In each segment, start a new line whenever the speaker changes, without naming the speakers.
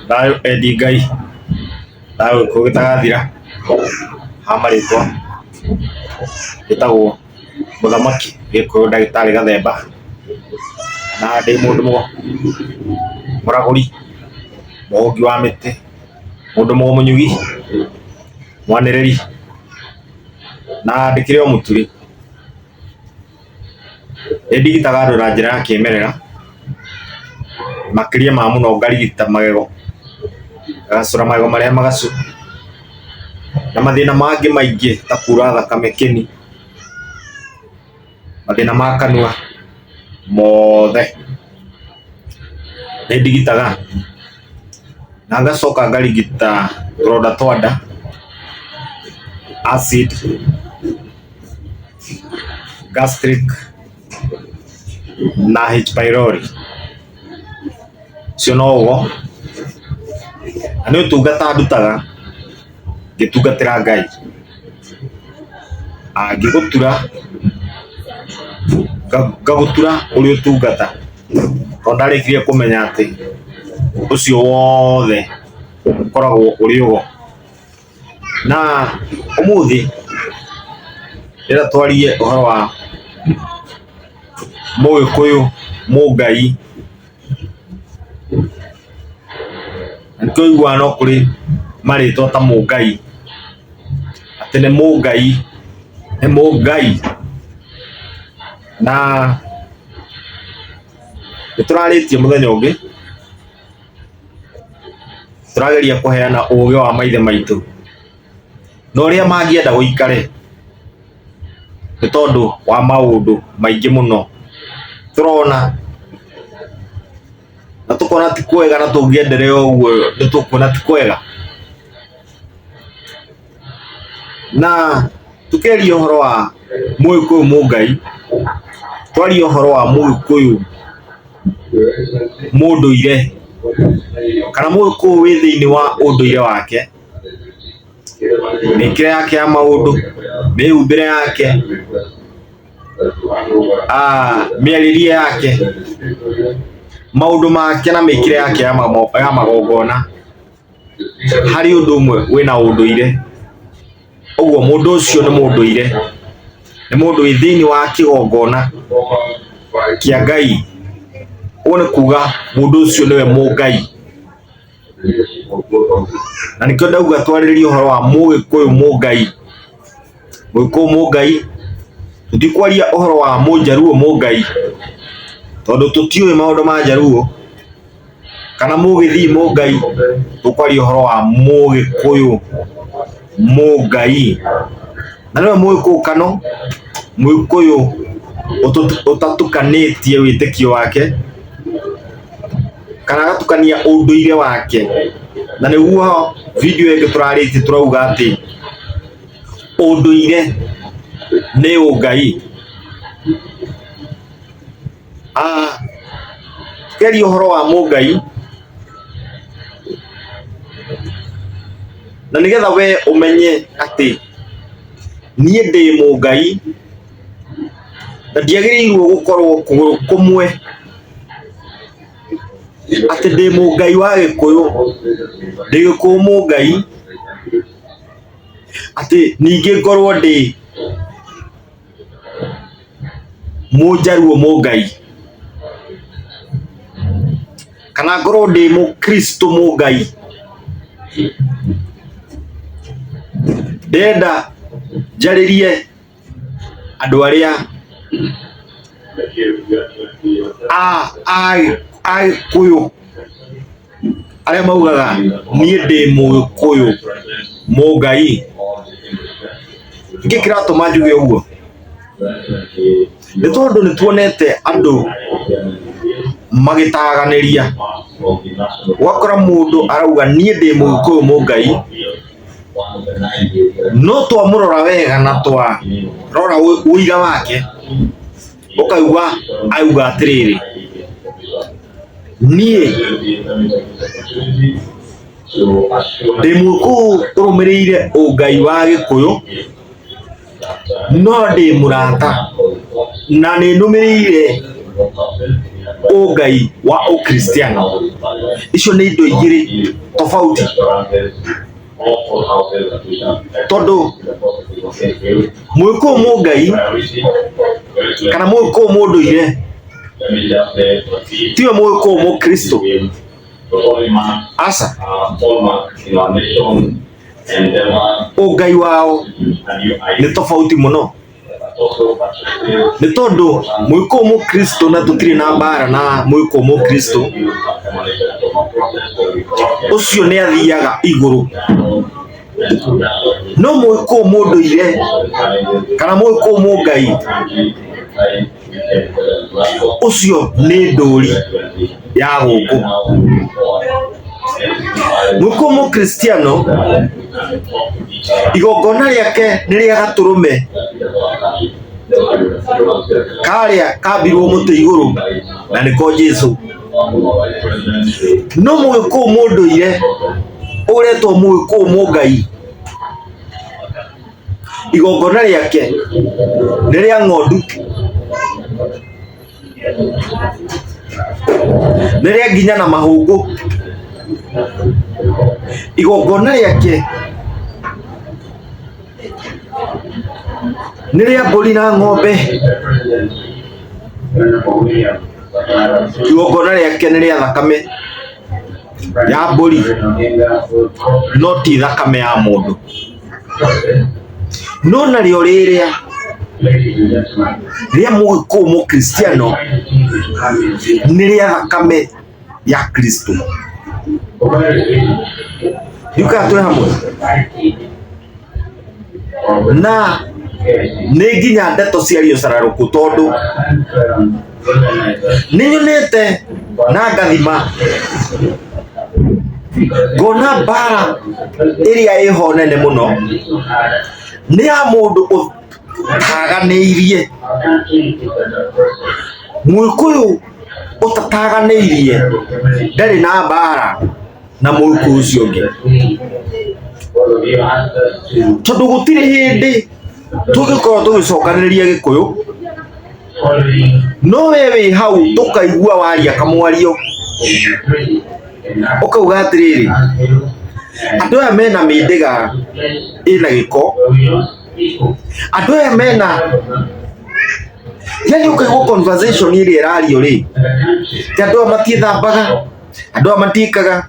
Thayũ endi Ngai, thayũ gĩkuũ gĩtagathira, ha marĩtwa njĩtagwo mũthamaki Gĩkũyũ ndagĩtarĩ Gathemba, na ndĩ mũndũ mũragũri, mũhũngi wa mĩtĩ, mũndũ mũnyugi, mwanĩrĩri, na ndĩkĩrĩ o mũturi. Nĩ ndigitaga andũ na njĩra ya kĩmerera, makĩria ma mũno ngarigita magego, ngagacũra magego marĩa magacu, na mathĩna mangĩ maingĩ ta kura thakame kĩni, mathĩna ma kanua, mothe nĩ ndigitaga. Na ngacoka ngarigita tũronda twa nda, acid, gastric na H pylori. Ũcio no ũgo, na nĩ ũtungata ndutaga ngĩtungatĩra Ngai. Angĩgũtura ngagũtura ũrĩ ũtungata, tondũ ndarĩkirie kũmenya atĩ ũcio wothe ũkoragwo ũrĩ ũgo. Na ũmũthĩ ndĩrenda twarie ũhoro wa mũgĩkũyũ mũngai. Na nĩkĩo ũiguaga no kũrĩ marĩtwa ta mũngai, atĩ nĩ mũngai, nĩ mũngai. Na nĩ tũrarĩtie mũthenya ũngĩ, tũrageria kũheana ũgĩ wa maithe maitũ na ũrĩa mangĩenda gũikare nĩ tondũ wa maũndũ maingĩ mũno tũrona na tũkona ti kwega na tũngĩenderea ũguo nĩ tũkuona ti kwega. Na tũkĩaria ũhoro wa mũgĩkũyũ mũngai, twaria ũhoro wa mũgĩkũyũ mũndũire, kana mũgĩkũyũ wĩ thĩiniĩ wa ũndũire wake, mĩkĩre yake ya maũndũ, mĩhumbĩre yake, mĩarĩrie yake, maũndũ make na mĩkĩre yake ya magongona, harĩ ũndũ ũmwe wĩna ũndũire. Ũguo mũndũ ũcio nĩ mũndũire, nĩ mũndũ wĩ thĩiniĩ wa kĩgongona kĩa Ngai. Ũguo nĩ kuga mũndũ ũcio nĩwe mũngai. Na nĩkĩo ndauga twarĩrĩrie ũhoro wa mũgĩkũyũ mũngai. Mũgĩkũyũ mũngai, tũtikwaria ũhoro wa mũnjaruo mũngai, tondũ tũtiũĩ maũndũ ma njaruo. Kana mũgĩthii mũngai, tũkwaria ũhoro wa mũgĩkũyũ mũngai. Na nĩwe mũgĩkũyũ kano, mũgĩkũyũ ũtatukanĩtie wĩtĩkio wake, kana agatukania ũndũire wake. Na nĩguo video ĩngĩ tũrarĩtie tũrauga atĩ ũndũire nĩ ũngai. Tũkĩaria ũhoro wa mũngai, na nĩgetha we ũmenye atĩ niĩ ndĩ mũngai na ndiagĩrĩirwo gũkorwo kũgũrũ kũmwe atĩ ndĩ mũngai wa gĩkũyũ, ndĩ gĩkũyũ mũngai, atĩ ningĩ ngorwo ndĩ Mũnjaruo mũngai, kana ngorwo ndĩ mũkristo mũngai. Ndĩrenda njarĩrie andũ arĩa a Gĩkũyũ arĩa maugaga niĩ ndĩ mũgĩkũyũ mũngai. Nĩkĩ kĩratũma njuge ũguo? Nĩ tondũ nĩ tuonete andũ magĩtaganĩria, ũgakora mũndũ arauga niĩ ndĩ mũgĩkũyũ mũngai, no twamũrora wega na twarora ũira wake, ũkaigua auga atĩrĩrĩ, niĩ ndĩ mũgĩkũyũ ũrũmĩrĩire ũngai wa gĩkũyũ, no ndĩ mũrata na nĩ nũmĩrĩire ũngai wa ũkristiano. Icio nĩ indo igĩrĩ tofauti, tondũ mũgĩkũyũ mũngai kana mũgĩkũyũ mũndũire tiwe mũgĩkũyũ mũkristo, aca. Ũngai wao nĩ tofauti mũno, nĩ tondũ mũgĩkũyũ mũkristo na tũtirĩ na mbara na mũgĩkũyũ mũkristo, ũcio nĩ athiaga igũrũ. No mũgĩkũyũ mũndũire kana mũgĩkũyũ mũngai, ũcio nĩ ndũri ya gũkũ. Mũgĩkũyũ mũkristiano igongona rĩake nĩ rĩa gatũrũme karĩa kambirwo mũtĩ igũrũ na nĩko Jesũ. No mũgĩkũyũ mũndũire ũretwo mũgĩkũyũ mũngai igongona rĩake nĩ rĩa ng'ondu, nĩ rĩa nginya na mahũngũ, igongona rĩake nĩ rĩa mbũri na ng'ombe, igongona rĩake nĩ rĩa thakame ya mbũri no ti thakame ya mũndũ. No narĩo rĩrĩa rĩa mũgĩkũyũ mũkristiano nĩ rĩa thakame ya Kristo. Ndiũkaga twĩ hamwe na nĩ nginya ndeto ciario cararũkũ tondũ nĩ nyonete na ngathima ngona mbara ĩrĩa ĩho nene mũno nĩ ya mũndũ ũtaganĩirie Mũgĩkũyũ ũtataganĩirie ndarĩ na mbara na Mũgĩkũyũ ũcio ũngĩ, tondũ gũtirĩ hĩndĩ tũngĩkorwo tũgĩcokanĩrĩria Gĩkũyũ, no we wĩ hau tũkaigua waria kamwario, ũkauga atĩrĩrĩ, andũ aya mena mĩndĩga ĩna gĩko, andũ aya mena yani ũkaigua conversation ĩrĩa ĩrario rĩ, ti andũ aya matiĩthambaga, andũ aya matiĩkaga,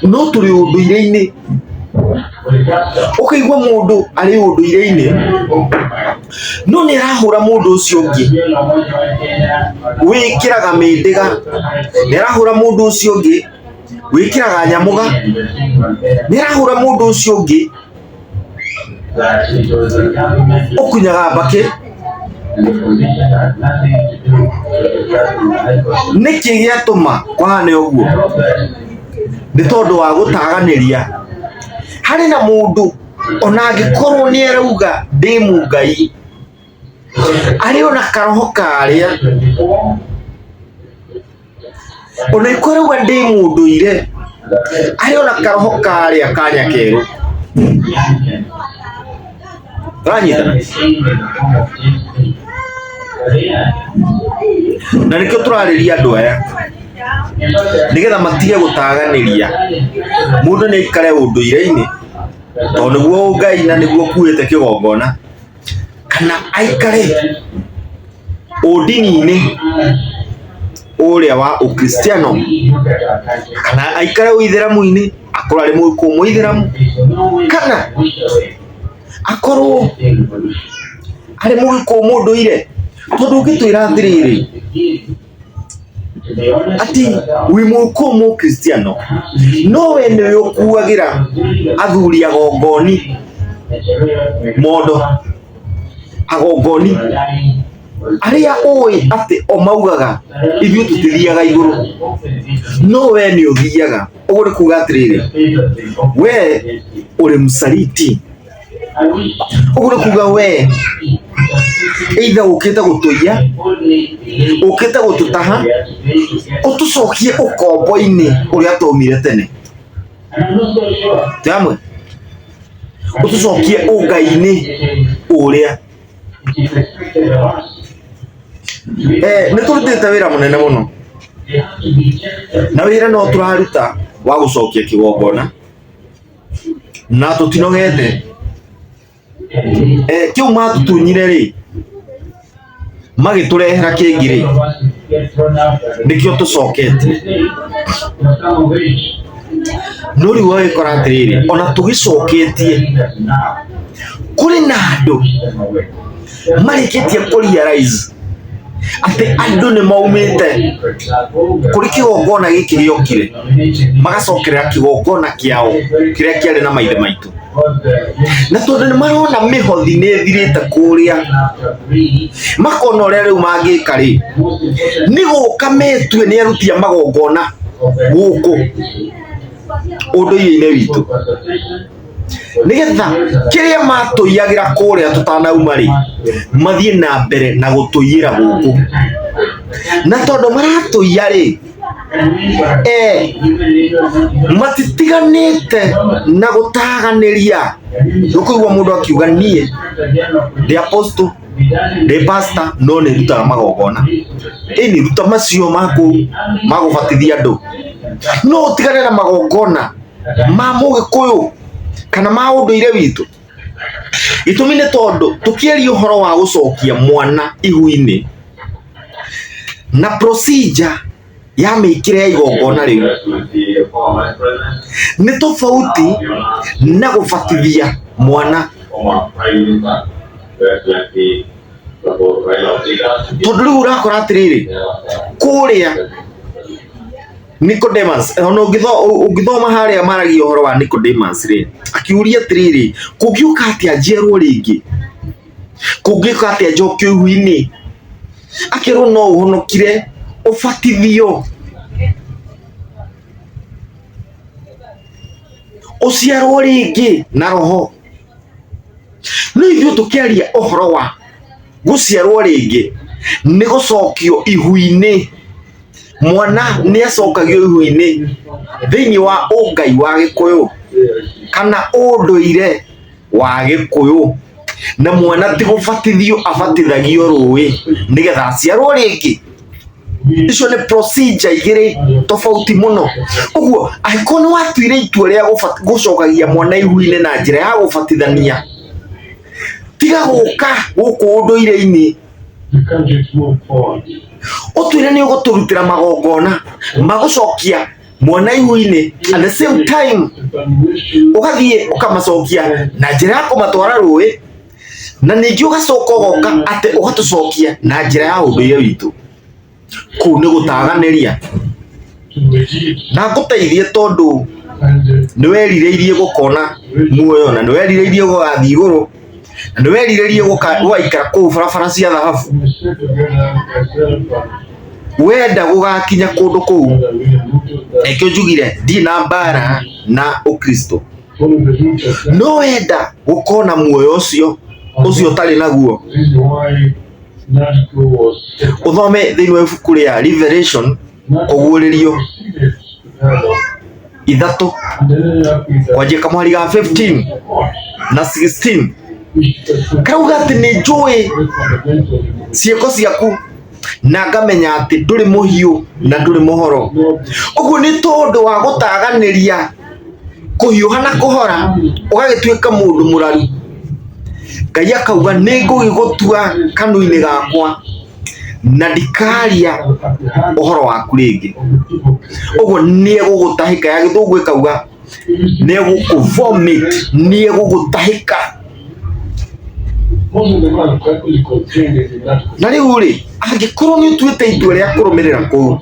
no tũrĩ ũndũire-inĩ, ũkaigua mũndũ arĩ ũndũire-inĩ no nĩ arahũra mũndũ ũcio ũngĩ wĩkĩraga mĩndĩga, nĩ arahũra mũndũ ũcio ũngĩ wĩkĩraga nyamũga, nĩ arahũra mũndũ ũcio ũngĩ ũkunyaga mbakĩ. Nĩkĩ gĩatũma kũhane ũguo? Nĩ tondũ wa gũtaganĩria. Harĩ na mũndũ ona angĩkorwo nĩ arauga ndĩ mũngai, arĩ ona karoho karĩa ona ikoragwo ndĩ mũndũire arĩ ona karoho karĩa ka nyakerũ ũranyitana na nĩkĩo tũrarĩria andũ aya nĩgetha matige gũtaganĩria mũndũ nĩ aikare ũndũire-inĩ tondũ nĩguo ũngai na nĩguo ũkuĩte kĩgongona kana aikare ũndini-inĩ ũrĩa wa ũkristiano kana aikare ũithĩramu-inĩ akorwo arĩ mũithĩramu kana akorwo arĩ mũgĩkũyũ mũndũire tondũ ũngĩtwĩra atĩrĩrĩ atĩ wĩ mũgĩkũyũ mũkristiano no we nĩwe ũkuagĩra athuri agongoni mondo agongoni arĩa ũĩ atĩ o maugaga ithuĩ tũtithiaga igũrũ no we nĩ ũthiaga ũguo nĩ kuga atĩrĩrĩ we ũrĩ msaliti ũguo nĩ kuga we either ũkĩte gũtũiya ũkĩte gũtũtaha ũtũcokie ũkombo-inĩ ũrĩa twaumire tene twĩ hamwe ũtũcokie ũngai-inĩ ũrĩa nĩ tũrutĩte wĩra mũnene mũno. Na wĩra no tũraruta wa gũcokia kĩgongona na tũtinogete. Eh, kĩu matutunyire rĩ magĩtũrehera kĩngĩ rĩ nĩkĩo tũcoketie. No rĩu ũgagĩkora atĩrĩrĩ, ona tũgĩcoketie kũrĩ na andũ marĩkĩtie kũ realize atĩ andũ nĩ maumĩte kũrĩ kĩgongona gĩkĩ gĩokire magacokerera kĩgongona kĩao kĩrĩa kĩarĩ na maithe maitũ. Na tondũ nĩ marona mĩhothi nĩ ĩthirĩte kũrĩa, makona ũrĩa rĩu mangĩka rĩ, nĩ gũka metue nĩ aruti a magongona gũkũ ũndũire-inĩ witũ, nĩgetha kĩrĩa matũiyagĩra kũrĩa tũtanauma rĩ, mathiĩ na mbere na gũtũiyĩra gũkũ. Na tondũ maratũiya rĩ, eh, matitiganĩte na gũtaganĩria. Ndũkũigua mũndũ akiuga niĩ ndĩ apostle, ndĩ pastor no nĩ ndutaga magongona. Ĩni ruta macio maku ma gũbatithia andũ, no ũtigane na magongona ma mũgĩkũyũ kana ma ũndũire witũ. Gĩtũmi nĩ tondũ tũkĩaria ũhoro wa gũcokia mwana ihu-inĩ na procedure ya mĩkĩre ya igongona rĩu nĩ tofauti na gũbatithia mwana. Tondũ rĩu ũrakora atĩrĩrĩ, kũrĩa Nicodemus, ona ũngĩthoma harĩa maragia ũhoro wa Nicodemus rĩ, akĩũria atĩrĩrĩ, kũngĩũka atĩa njiarwo rĩngĩ? Kũngĩũka atĩa njokio ihu-inĩ? Akerwo no ũhonokire ũbatithio, ũciarwo rĩngĩ na roho. No ithuĩ tũkĩaria ũhoro wa gũciarwo rĩngĩ nĩ gũcokio ihu-inĩ. Mwana nĩ acokagio ihu-inĩ thĩinĩ wa ũngai wa gĩkũyũ kana ũndũire wa gĩkũyũ. Na mwana ti gũbatithio abatithagio rũĩ nĩgetha aciarwo rĩngĩ. Icio nĩ procedure igĩrĩ tofauti mũno. Ũguo angĩkorwo nĩ watuire itua rĩa gũcokagia mwana ihu-inĩ na njĩra ya gũbatithania, tiga gũka gũkũ ũndũire-inĩ ũtwĩre nĩ ũgũtũrutĩra magongona magũcokia mwana ihu-inĩ, at the same time ũgathiĩ ũkamacokia na njĩra ya kũmatwara rũĩ, na ningĩ ũgacoka ũgoka atĩ ũgatũcokia na njĩra ya ũndũire witũ. Kũu nĩ gũtaganĩria. Na ngũteithie tondũ nĩ werirĩirie gũkona muoyo na nĩ werirĩirie gũgathiĩ igũrũ na nĩ werirĩirie gũgaikara kũu barabara cia thahabu. Wenda gũgakinya kũndũ kũu, nĩkĩo njugire ndirĩ na mbara na ũkristo, no wenda gũkona muoyo ũcio ũcio ũtarĩ naguo, ũthome thĩinĩ wa ibuku rĩa Revelation, kũguũrĩrio 3 kwanjia kamweri ga 15 na 16, karauga atĩ nĩ njũĩ ciĩko ciaku na ngamenya atĩ ndũrĩ mũhiũ na ndũrĩ mũhoro. Ũguo nĩ tondũ wa gũtaganĩria kũhiũha na kũhora, ũgagĩtuĩka mũndũ mũraru. Ngai akauga nĩ ngũgĩgũtua kanua-inĩ gakwa na ndikaria ũhoro waku rĩngĩ. Ũguo nĩ egũgũtahĩka, ya gĩthũngũ ĩkauga nĩ egũkũ vomit, nĩ egũgũtahĩka. Na rĩu rĩ, angĩkorwo nĩ ũtuĩte itua rĩa kũrũmĩrĩra kũu,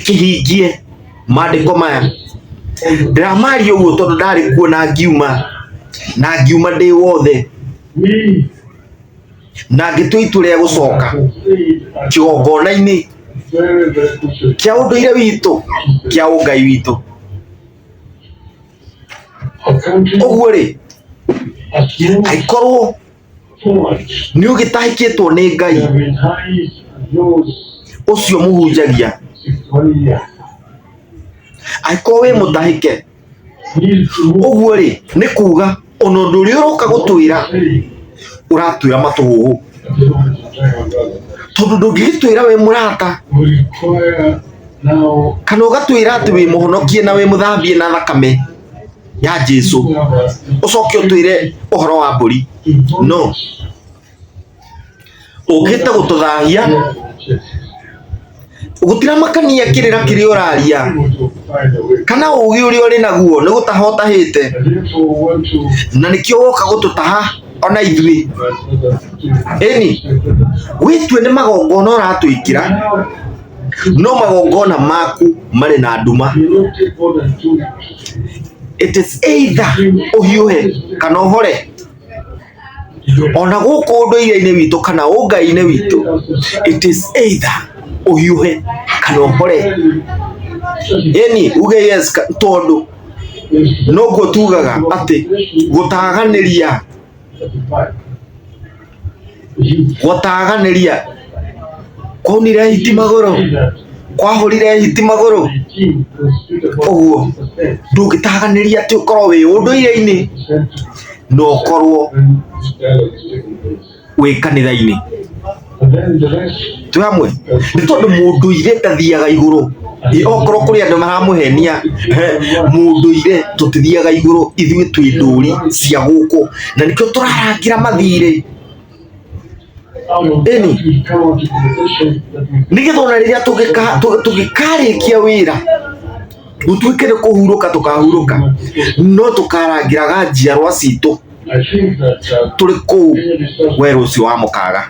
kĩhingie maandĩko maya. Ndĩramaria ũguo tondũ ndarĩ kuo na ngiuma, na ngiuma ndĩ wothe, na ngĩtua itua rĩa gũcoka kĩgongona-inĩ kĩa ũndũire witũ, kĩa ũngai witũ. Ũguo rĩ, angĩkorwo nĩ ũgĩtahĩkĩtwo nĩ Ngai ũcio mũhunjagia, angĩkorwo wĩ mũtahĩke, ũguo rĩ, nĩ kuga ona ũndũ ũrĩa ũroka gũtwĩra, ũratwĩra matũhũhũ. Tondũ ndũngĩgĩtwĩra wĩ mũrata kana ũgatwĩra atĩ wĩ mũhonokie na wĩ mũthambie na thakame ya Jesu, ũcoke ũtwĩre ũhoro wa mbũri. No ũkĩte gũtũthahia, gũtiramakania kĩrĩra kĩrĩa ũraria kana ũgĩ ũrĩa ũrĩ naguo nĩ gũtaha ũtahĩte, na nĩkĩo woka gũtũtaha ona ithuĩ. Ĩni, wĩtue nĩ magongona ũratwĩkĩra, no magongona maku marĩ na nduma. It is either ũhiũhe kana ũhore. Ona gũkũ ũndũire-inĩ witũ kana ũngai-inĩ witũ, it is either ũhiũhe kana ũhore. Ĩni, uge yes tondũ noguo tugaga atĩ gũtaganĩria gũtaganĩria kwaunire hiti magũrũ, kwahũrire hiti magũrũ, ũguo ndũngĩtaganĩria atĩ ũkorwo wĩ ũndũire-inĩ na ũkorwo wĩ kanitha-inĩ. Twĩ hamwe? Nĩ tondũ mũndũire ndathiaga igũrũ. Ĩ okorwo kũrĩ andũ maramũhenia, mũndũire tũtithiaga igũrũ, ithuĩ twĩ ndũri cia gũkũ, na nĩkĩo tũrarangĩra mathirĩ. Ĩni, nĩgetha ona rĩrĩa tũngĩkarĩkia wĩra, gũtuĩke nĩ kũhurũka tũkahurũka, no tũkarangĩraga njiarwa citũ tũrĩ kũu werũ ũcio wa mũkaga.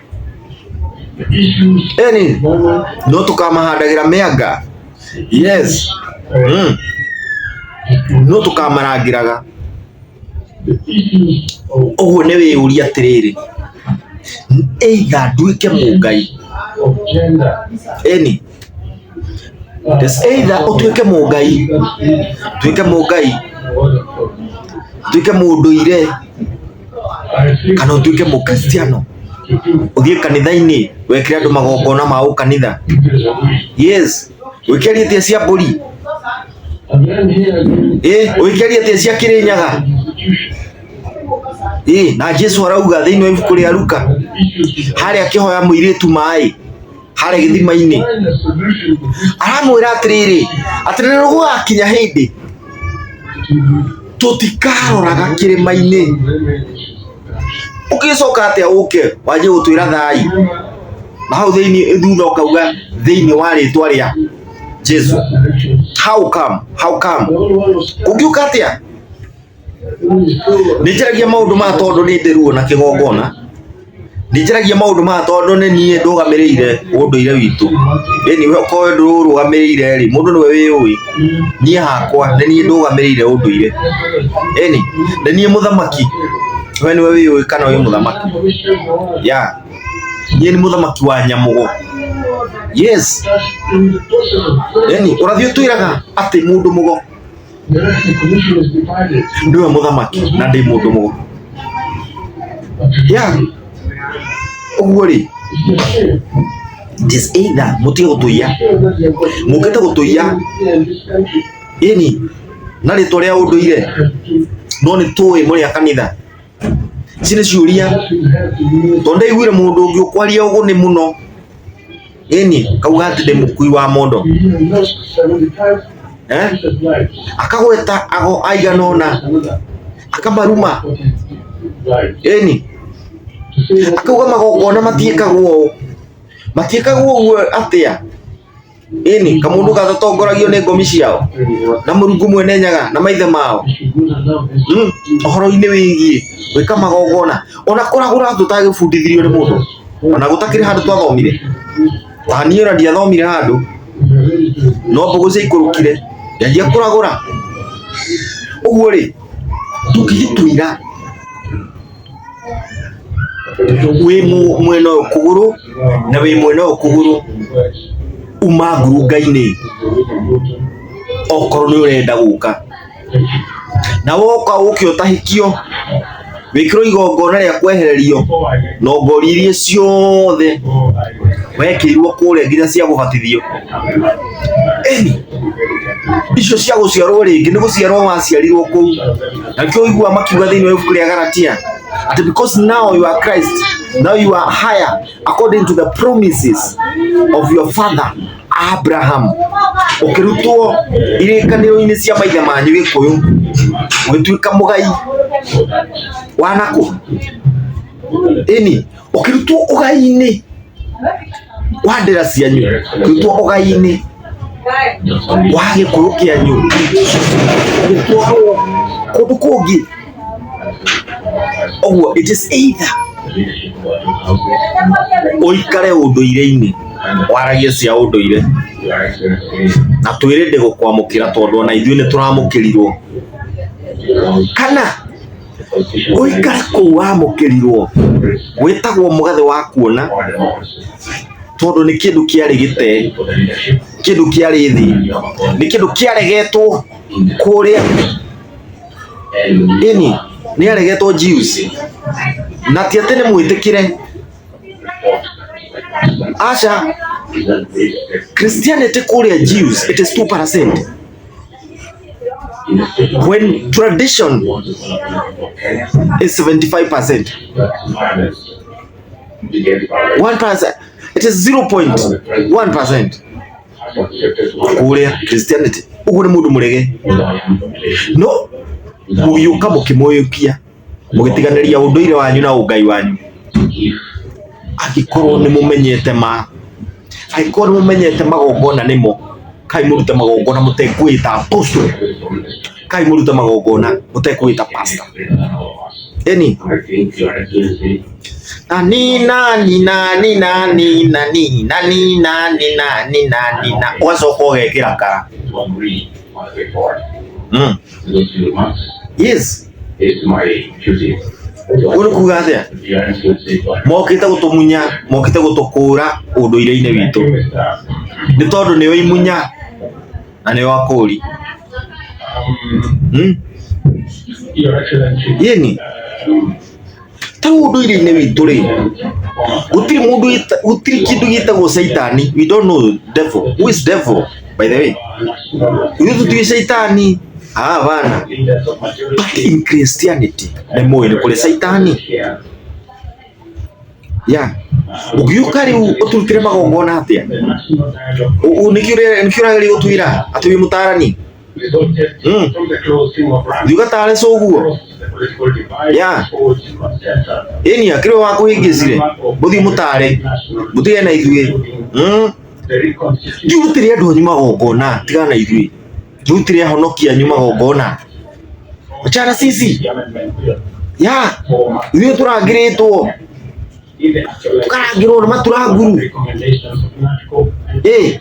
Ĩni, no tũkamahandagĩra mĩanga, yes, no tũkamarangĩraga. Ũguo nĩ wĩyũrie atĩrĩrĩ, either nduĩke mũngai, ĩni, either ũtuĩke mũngai, nduĩke mũngai, nduĩke mũndũire, kana ũtuĩke mũkristiano, ũthiĩ kanitha-inĩ wĩkĩre andũ magongona ma ũkanitha, yes, wĩkĩrie cia mbũri. Ĩ ũikĩrie atĩa cia Kĩrĩnyaga? Ĩ na Jesu arauga thĩinĩ wa ibuku rĩa Luka harĩa akĩhoya mũirĩtu maĩ harĩa gĩthima-inĩ, aramwĩra atĩrĩrĩ, atĩ nĩ gũgakinya hĩndĩ tũtikaroraga kĩrĩma-inĩ. Ũgĩcoka atĩa ũke wanjie gũtwĩra thai na hau thĩinĩ thutha ũkauga thĩinĩ wa rĩtwa rĩa Jesu. How come? How come? Ũngiuka atĩa? Nĩ njaragia maũndũ maya tondũ nĩ ndĩ ruo na kĩgongona. Nĩ njaragia maũndũ maya tondũ nĩ niĩ ndũgamĩrĩire ũndũire witũ. Ĩni okorwo ndũrũgamĩrĩire rĩ, mũndũ nĩwe wĩyũĩ. Niĩ hakwa nĩ niĩ ndũgamĩrĩire ũndũire. Ĩni, nĩ niĩ mũthamaki. We nĩwe wĩyũĩ kana wĩ mũthamaki. Yeah. Niĩ nĩ mũthamaki wa nyamũgo. Yes. Ĩni, ũrathi ũtwĩraga atĩ mũndũ mũgo nĩwe mũthamaki na ndĩ mũndũ mũgo. Yeah. Ũguo rĩ, it is either mũtige gũtũiya, mũkĩte gũtũiya, ĩni, na rĩtwa rĩa ũndũire, no nĩ tũĩ mũrĩ a kanitha. Ici nĩ ciũria tondũ ndaiguire mũndũ ũngĩ ũkwaria ũgũnĩ mũno, ĩni, akauga atĩ ndĩ mũkui wa mondo, eh? Akagweta ago aigana ũna akamaruma, ĩni, akauga magongona matiĩkagwo ũũ, matiĩkagwo ũguo atĩa? Ĩni, kamũndũ gatatongoragio nĩ ngomi ciao na Mũrungu mwene Nyaga na maithe mao, ũhoro-inĩ wĩgiĩ gwĩka magongona, ona kũragũra tũtagĩbundithirio nĩ mũndũ, ona gũtakĩrĩ handũ twathomire, ta niĩ ona ndiathomire handũ, no mbũgũ ciaikũrũkire ngĩanjia kũragũra. Ũguo rĩ, ndũngĩgĩtwĩra wĩ mwena ũyũ kũgũrũ na wĩ mwena ũyũ kũgũrũ, uma ngurunga-inĩ okorwo nĩ ũrenda gũka. Na woka ũke ũtahĩkio, wĩkĩrwo igongona rĩa kwehererio nongori iria ciothe wekĩirwo kũrĩa nginya cia gũbatithio. Ĩni, icio cia gũciarwo rĩngĩ nĩ gũciarwo waciarirwo kũu. Na nĩkĩo ũiguaga makiuga thĩinĩ wa ibuku rĩa Galatia, Atĩ because now you are Christ, now you are higher according to the promises of your father Abraham. Ũkĩrutwo irĩkanĩro-inĩ cia maithe manyu Gĩkũyũ, ũgĩtuĩka mũgai wa nakũ? Ĩni, ũkĩrutwo ũgai-inĩ wa ndĩra cianyu, ũkĩrutwo ũgai-inĩ wa Gĩkũyũ kĩanyu, ũgĩtwarwo kũndũ kũngĩ. Ũguo it is either ũikare ũndũire-inĩ waragie cia ũndũire na twĩrĩ ndĩgũkwamũkĩra tondũ ona ithuĩ nĩ tũramũkĩrirwo, kana ũikare kũu wamũkĩrirwo wĩtagwo mũgathĩ wa kuona tondũ nĩ kĩndũ kĩarĩ gĩte, kĩndũ kĩarĩ thĩ, nĩ kĩndũ kĩaregetwo kũrĩa ĩni nĩ aregetwo Jews na ti atĩ nĩ mwĩtĩkĩre aca Christianity kũrĩa Jews it is 2% when tradition is 75%. 1%, it is 0.1% kũrĩa Christianity. Ũguo nĩ mũndũ mũrege, no mũgĩũka mũkĩmũyũkia mũgĩtiganĩria ũndũire wanyu na ũngai wanyu. Angĩkorwo nĩ mũmenyete ma, angĩkorwo nĩ mũmenyete magongona nĩmo, kai mũrute magongona mũtekwĩta apostle, kai mũrute magongona mũtekwĩta pastor. Ĩni nani nani nani nani nani nani nani nani nani na ũgacoka ũgekĩra kara. Yes. Ũguo nĩ kuga atĩa? Mokĩte gũtũmunya, mokĩte gũtũkũra ũndũire-inĩ witũ. Nĩ tondũ nĩo imunya na nĩo akũri. Ĩni. Ta rĩu ũndũire-inĩ witũ rĩ, gũtirĩ mũndũ gũtirĩ kĩndũ gĩtagwo caitani. We don't know devil. Who is devil by the way? Ithuĩ tũtiũĩ caitani. Hapana. But in Christianity nĩ mũĩ nĩ kũrĩ caitani. Yeah. Ũgĩũka rĩu ũtũrutĩre magongona atĩa? Nĩkĩ ũrageria gũtwĩra atĩ wĩ mũtaarani? Thiĩ ũgatare cũguo. Yeah. Ĩni akĩrĩ we wakũhĩngĩcire. Mũthiĩ mũtare. Mũtigane na ithuĩ. Thiĩ ũrutĩre andũ anyu magongona. Tigana na ithuĩ. Thiĩ ũrutĩre ahonokia anyu magongona. Achana sisi. Yeah. Ithuĩ tũrangĩrĩtwo. Tũkarangĩrwo nĩ maturanguru. Ĩ.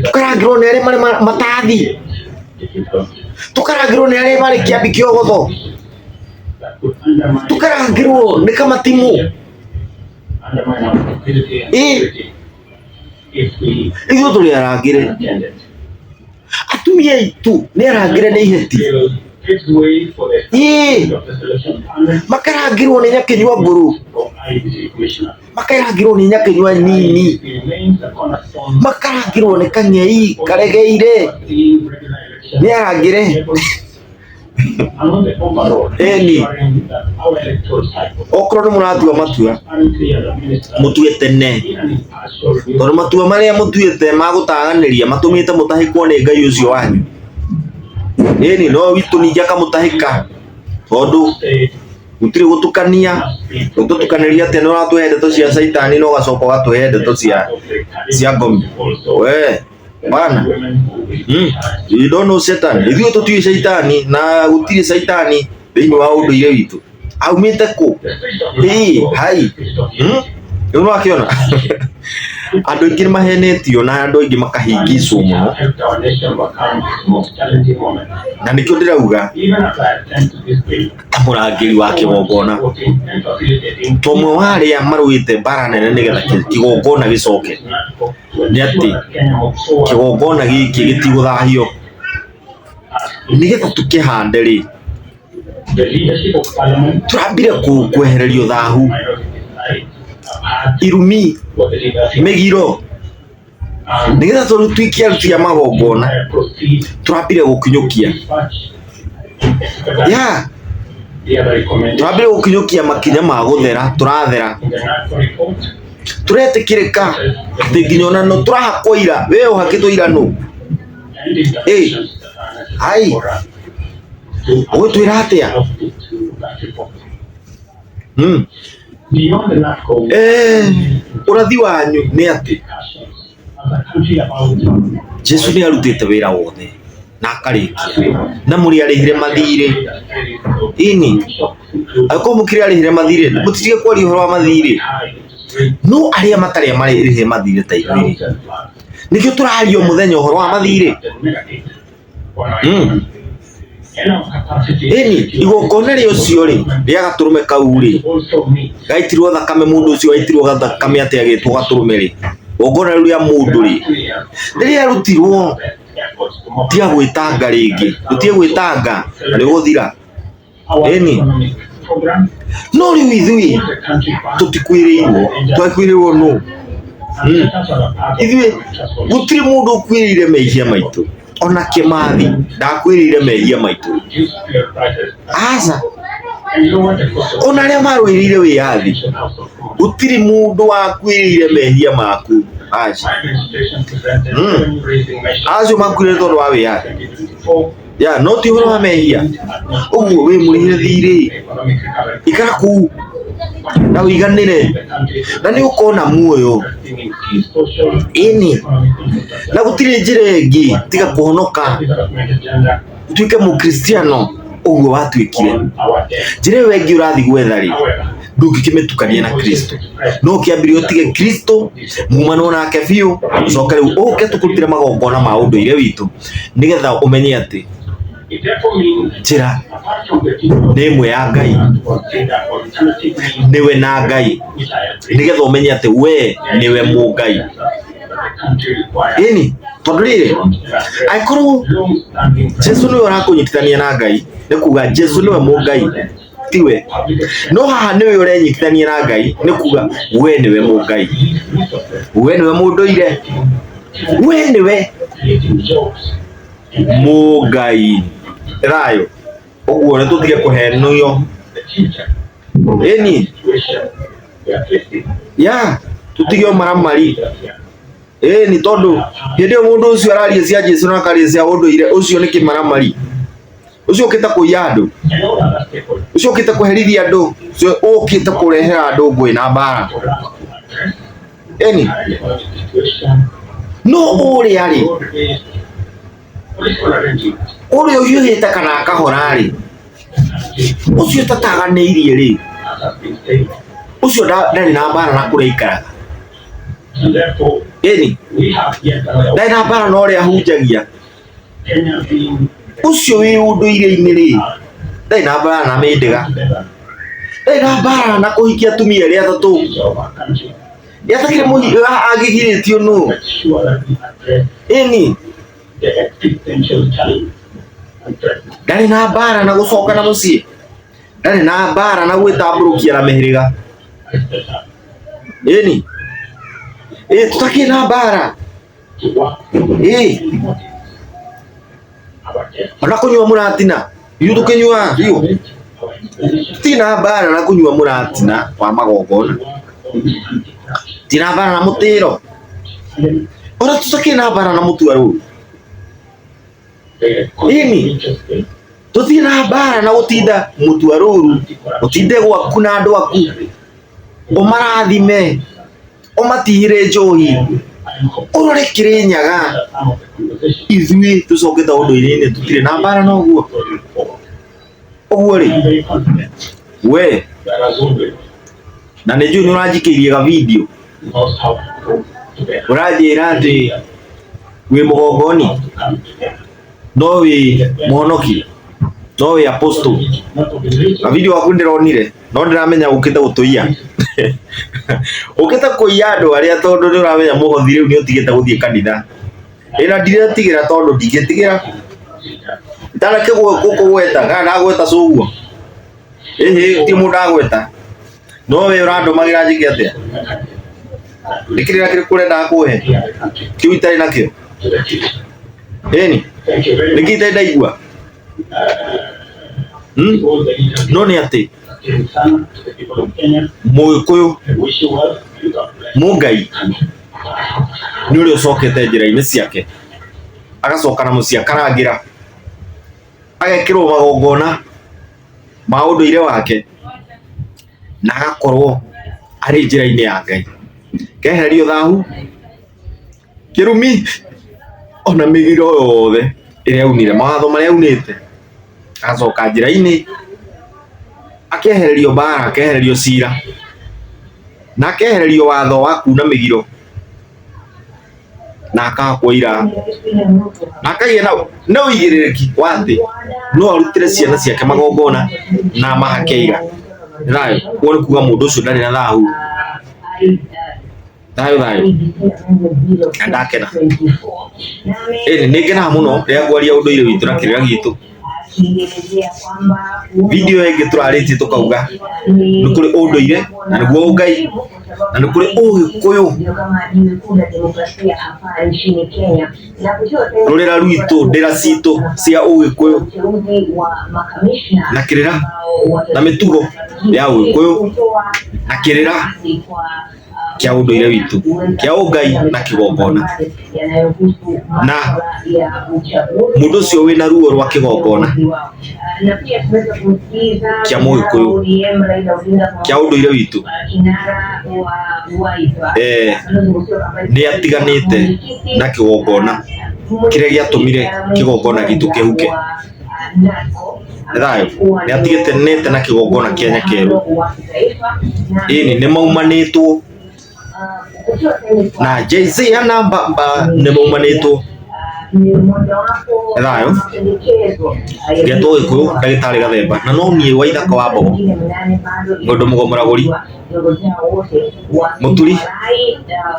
Tũkarangĩrwo nĩ arĩa marĩ matathi. Tũkarangĩrwo nĩ arĩa marĩ kĩambi kĩogotho. Tũkarangĩrwo nĩ kamatimũ. Ĩ. Ithuĩ tũrĩ arangĩre. Atumia aitũ nĩ arangĩre nĩ iheti. Ĩĩ. Makarangĩrwo nĩ nyakĩnyua ngũrũ. Makarangĩrwo nĩ nyakĩnyua nini. Makarangĩrwo nĩ kang'ei karegeire. Nĩ arangĩre. Ĩni, okorwo nĩ mũratua matua, mũtue tene, tondũ matua marĩa mũtuĩte ma gũtaganĩria matũmĩte mũtahĩkwo nĩ Ngai ũcio wanyu. Ĩni, no witũ ningĩ akamũtahĩka, tondũ gũtirĩ gũtukania, ũtũtukanĩria atĩa nĩ ũratũhe ndeto cia caitani na ũgacoka ũgatũhe ndeto cia ngomi. We. Bana. You don't know Satan. Ithuĩ tũtiũĩ Shaitani na gũtirĩ Shaitani thĩinĩ wa ũndũire witũ. Aumĩte kũ? Ĩĩ, hai. Rĩu nĩwakĩona? Andũ aingĩ nĩ mahenetio na andũ aingĩ makahĩngĩcwo mũno. Na nĩkĩo ndĩrauga ta mũrangĩri wa kĩgongona, ta ũmwe wa arĩa marũĩte mbara nene nĩgetha kĩgongona gĩcoke. Nĩ atĩ kĩgongona gĩkĩ gĩtigũthahio, nĩgetha tũkĩhande rĩ, tũrambire kwehererio thahu, irumi, mĩgiro, nĩgetha tũtuĩke aruti a magongona, tũrambire gũkinyũkia. Yeah. Tũrambĩrĩria gũkinyũkia makinya ma gũthera, tũrathera. Tũretĩkĩrĩka atĩ nginya ona no tũrahakwo ira, we ũhakĩtwo ira nũ? Ĩ, ai, ũgũtwĩra atĩa? Hmm. Eh, ũrathi wanyu nĩ atĩ Jesu nĩ arutĩte wĩra wothe na akarĩkia na mũrĩ arĩhire mathirĩ ini angĩkorwo mũkĩrĩ arĩhire mathirĩ mũtitige kwaria ũhoro wa mathirĩ no arĩa matarĩ marĩhire mathirĩ ta ithuĩ nĩkĩo tũraria o mũthenya ũhoro wa mathirĩ. Mm. Ĩni, igongona rĩa ũcio rĩ, rĩa gatũrũme kau rĩ, gaitirwo thakame mũndũ ũcio waitirwo thakame atĩ agĩtwo gatũrũme rĩ, igongona rĩu rĩa mũndũ rĩ, rĩrĩa rĩarutirwo, tiga gwĩtanga rĩngĩ, ndũtige gwĩtanga na nĩ ũgũthira. Ĩni, no rĩu ithuĩ tũtikuĩrĩirwo, twakuĩrĩirwo nũ? Mm. Ithuĩ gũtirĩ mũndũ ũkuĩrĩire mehia maitũ, ona Kĩmathi ndakuĩrĩire mehia maitũ, aca. Ona arĩa marũĩrĩire wĩyathi, gũtirĩ mũndũ wakuĩrĩire mehia maku, aca. Mm. Acio makuire tondũ wa wĩyathi. Ya no ti ũhoro wa mehia ũguo wĩ mũrĩhĩre thirĩ ikara kũu na ũiganĩre na nĩ ũkona muoyo ĩni na gũtirĩ njĩra ĩngĩ tiga kũhonoka ũtuĩke mũkristiano ũguo watuĩkire njĩra ĩyo ĩngĩ ũrathiĩ gwetha rĩ ndũngĩkĩmĩtukania na kristo no ũkĩambirie ũtige kristo mumanwo nake biũ ũcoke rĩu ũke tũkũrutĩre magongona ma ũndũire witũ nĩgetha ũmenye atĩ njĩra nĩ ĩmwe ya Ngai, nĩwe na Ngai, nĩgetha ũmenye atĩ we nĩwe mũngai. Ĩni, tondũ rĩrĩ, angĩkorwo Jesu nĩwe ũrakũnyitithania na Ngai, nĩ kuga Jesu nĩwe mũngai, tiwe. No haha nĩwe ũrenyitithania na Ngai, nĩ kuga we nĩwe mũngai, we nĩwe mũndũire, we nĩwe mũngai. Thayũ. Ũguo nĩ tũtige kũhenio. Ĩni, ya tũtige ũmaramari. Ĩni tondũ hĩndĩ ĩyo mũndũ ũcio araria cia Jesu na akaria cia ũndũire ũcio nĩ kĩmaramari. Ũcio ũkĩte kũiya andũ, ũcio ũkĩte kũherithia andũ, ũcio ũkĩte kũrehera andũ ngũĩ na mbara. Ĩni, no ũrĩa rĩ, ũrĩa ũhiũhĩte kana akahora rĩ, ũcio ũtataganĩirie rĩ, ũcio ndarĩ na mbara na kũrĩa aikaraga. Ĩni, ndarĩ na mbara na ũrĩa ahunjagia. Ũcio wĩ ũndũire-inĩ rĩ, ndarĩ na mbara na mĩndĩga, ndarĩ na mbara na kũhikia atumia erĩ atatũ. Atakĩrĩ angĩgirĩtio nũ? Ĩni, ndarĩ na mbara na gũcoka na mũciĩ, ndarĩ na mbara na gwĩtambũrũkia na mĩhĩrĩga. Ĩni, ĩ tũtakĩrĩ na mbara. Ĩ ona kũnyua mũratina ithuĩ tũkĩnyuaga biũ tũtirĩ na mbara na kũnyua mũratina wa magongona tũtirĩ na mbara na mũtĩro ona tũtakĩrĩ na mbara na mũtua rũru ĩni tũtirĩ na mbara na gũtinda mũtua rũru ũtinde gwaku na andũ aku ũmarathime ũmatihĩre njohi ũrore Kĩrĩnyaga ithuĩ tũcokete ũndũire-inĩ tũtirĩ na mbara na ũguo ũguo rĩ we na nĩ njũĩ nĩ ũranjikĩirie ga video ũranjĩra atĩ wĩ mũgongoni no wĩ mũhonoki no wĩ apostle ga video gaku ndĩronire no ndĩramenya ũkĩte gũtũiya ũkĩte kũiya andũ arĩa tondũ nĩ ũramenya mũhothi rĩu nĩ ũtigĩte gũthiĩ kanitha ĩna ndiretigĩra tondũ ndingĩtigĩra itanake gũkũgweta kana ndagweta cũguo ĩhĩ ti mũndũ ndagweta no we ũrandũmagĩra njĩke atĩa nĩ kĩrĩra kĩrĩkũ ũrendaga kũhe kĩu itarĩ nakĩo ĩni nĩkĩ itarĩ ndaigua? No nĩ atĩ Mũgĩkũyũ Mũngai nĩ ũrĩa ũcokete njĩra-inĩ ciake, agacoka na mũciĩ akarangĩra, agekĩrwo magongona ma ũndũire wake, na agakorwo arĩ njĩra-inĩ ya Ngai. Kehererio thahu, kĩrumi ona mĩgiro yothe ĩrĩa aunire, mawatho marĩa aunĩte, agacoka njĩra-inĩ, akehererio mbara, akehererio cira, na akehererio watho wa kuna mĩgiro, na akahakwo ira, na akagĩa na ũigĩrĩrĩki wa atĩ no arutĩre ciana ciake magongona na amahake ira. Thayũ, ũguo nĩ kuga mũndũ ũcio ndarĩ na thahu. Thayũ thayũ, na ndakena. Ĩni nĩ ngenaga mũno rĩrĩa ngwaria ũndũire witũ na kĩrĩra gitũ. Video ĩngĩ tũrarĩtie tũkauga nĩ kũrĩ ũndũire na nĩguo ũngai na nĩ kũrĩ ũgĩkũyũ. Rũrĩra rwitũ, ndĩra citũ cia ũgĩkũyũ na kĩrĩra na mĩtugo ya ũgĩkũyũ na kĩrĩra kĩa ũndũire witũ kĩa ũngai na kĩgongona na mũndũ ũcio wĩna ruo rwa kĩgongona kĩa mũgĩkũyũ kĩa ũndũire witũ eh, nĩ atiganĩte na kĩgongona kĩrĩa gĩatũmire kĩgongona gitũ kĩhuke. Nĩ thayũ nĩ atigĩte na kĩgongona kĩa nyakerũ. Ĩni nĩ maumanĩtwo na Jay-Z na Bamba nĩ maumanĩtwo. Nĩ thayũ ngetwo Gĩkũyũ ndagĩtarĩ Gathemba na no niĩ Waithaka wa Mbogo mũndũ mũgo mũragũri mũturi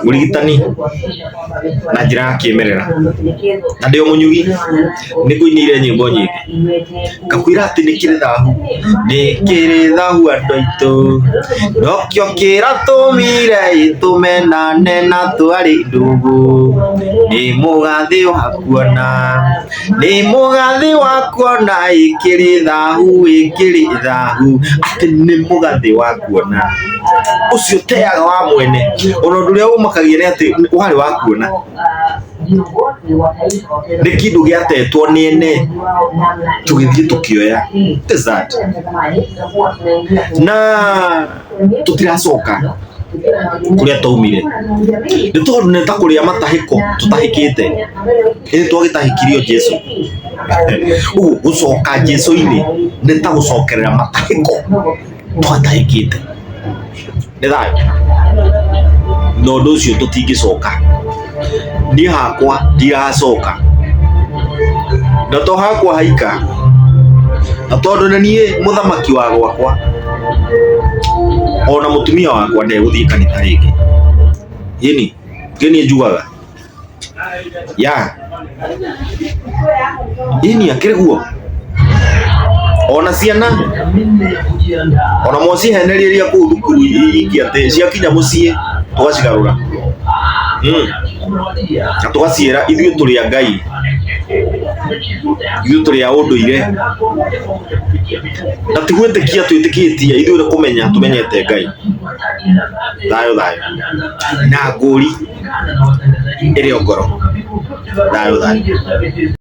mũrigitani na njĩra ya kĩmerera na ndĩ o mũnyugi nĩ ngũinĩire nyĩmbo nyingĩ ngakwĩra atĩ nĩ kĩrĩ thahu nĩ kĩrĩ thahu andũ aitũ nokĩo kĩratũmire tũmenane na twarĩ ndũgũ nĩ mũgathĩ wa kuona nĩ mũgathĩ wa kuona ĩkĩrĩ thahu ĩkĩrĩ thahu atĩ nĩ mũgathĩ wa kuona ũcio teaga wa mwene ona ũndũ ũrĩa ũmakagia nĩ atĩ warĩ wa kuona nĩ kĩndũ gĩatetwo nĩ ene tũgĩthiĩ tũkĩoya What is that? Na tũtiracoka kũrĩa twaumire nĩ tondũ nĩ ta kũrĩa matahĩko tũtahĩkĩte ĩndĩ twagĩtahĩkirio Jesu ũguo gũcoka Jesu-inĩ nĩ ta gũcokerera matahĩko twatahĩkĩte nĩ thayũ na ũndũ ũcio tũtingĩcoka niĩ hakwa ndiracoka na to hakwa haika na tondũ nĩ niĩ mũthamaki wa gwakwa ona mũtumia wakwa ndegũthiĩ kanitha rĩngĩ ĩni nĩ niĩ njugaga ya ĩni akĩrĩ guo ona ciana ona mwacihenereria kũu thukuru ingĩ atĩ ciakinya mũciĩ tũgacigarũra na tũgaciĩra ithuĩ tũrĩ a Ngai ithuĩ tũrĩ a ũndũire na ti gwĩtĩkia twĩtĩkĩtie ithuĩ nĩ kũmenya tũmenyete Ngai thayũ thayũ na ngũri ĩrĩ o ngoro thayũ thayũ.